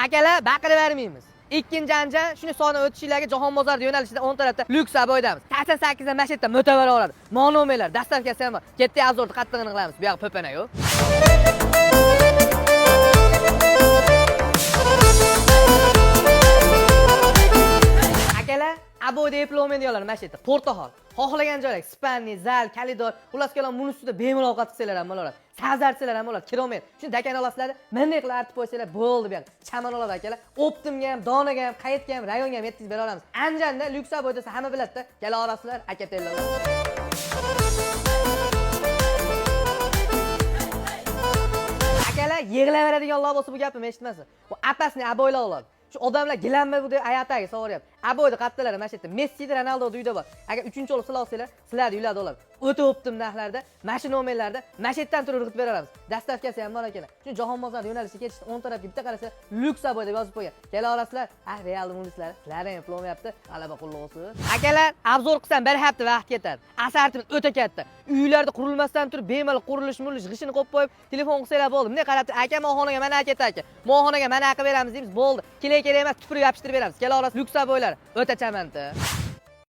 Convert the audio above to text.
Akalar, baqiravermaymiz. Ikkinchi Andijon, shuni soni o'tishinglarga Jahon bozori yo'nalishida o'ng tarafda lyuks обойdamiz. 88 dan mana shu yerda mo'tabar oladi. Monomerlar, доставка si ham bor. Ketdik, обзор ni qattig'ini qilamiz. Bu yoq po'pana yo'q. Akalar, обой da eplolmaydiganlar mana shu yerda. Porta hall. Xohlagan joylar, спальный, zal, koridor, xullas kalom buni ustida bemalol ovqat qilsanglar ham bo'ladi. Sabzarchilar ham bo'ladi, kirolmaydi. Shuni dakan olasizlar, bunday qilib artib qo'ysanglar bo'ldi bu yoq. Chaman oladi akalar. Оптом ga ham, donaga ham, qayerga ham, rayonga ham yetkazib bera olamiz. Andijonda lyuks обой desa hamma biladi-da. Kela olasizlar, aka tellar. Akalar, yig'laveradiganlar bo'lsa bu gapimni eshitmasin. Bu опасный обой lar oladi. Shu odamlar gilammi bu deb ayatagi so'rayapti. Обой ni qattalari mana shu yerda. Messida, Ronaldo uyda bor. Agar uchinchi bo'lib sizlar olsanglar, sizlarni uylarda oladi. O'ta оптом narxlarda, mana shu nomerlarda, mana shu yerdan turib irg'itib bera olamiz. Доставка si ham bor akalar. Shu Jahon bozori yo'nalishida ketishda o'ng tarafga bitta qarasa, lyuks обой deb yozib qo'ygan. Kela olasizlar. Ah, Real muxlislari, sizlar ham eplolmayapti. G'alaba qulluq bo'lsin. Akalar, обзор qilsam bir hafta vaqt ketadi. Assortiment o'ta katta. Uylarda qurilmasdan turib bemalol qurilish murilish g'ishini qo'yib qo'yib, telefon qilsanglar bo'ldi. Bunday qarab turib, aka, molxonaga mana aka aka. Molxonaga mana qilib beramiz deymiz, bo'ldi. Kerak kerak emas, tupurib yopishtirib beramiz. Kela olasiz, lyuks обой lar o'ta chamanta.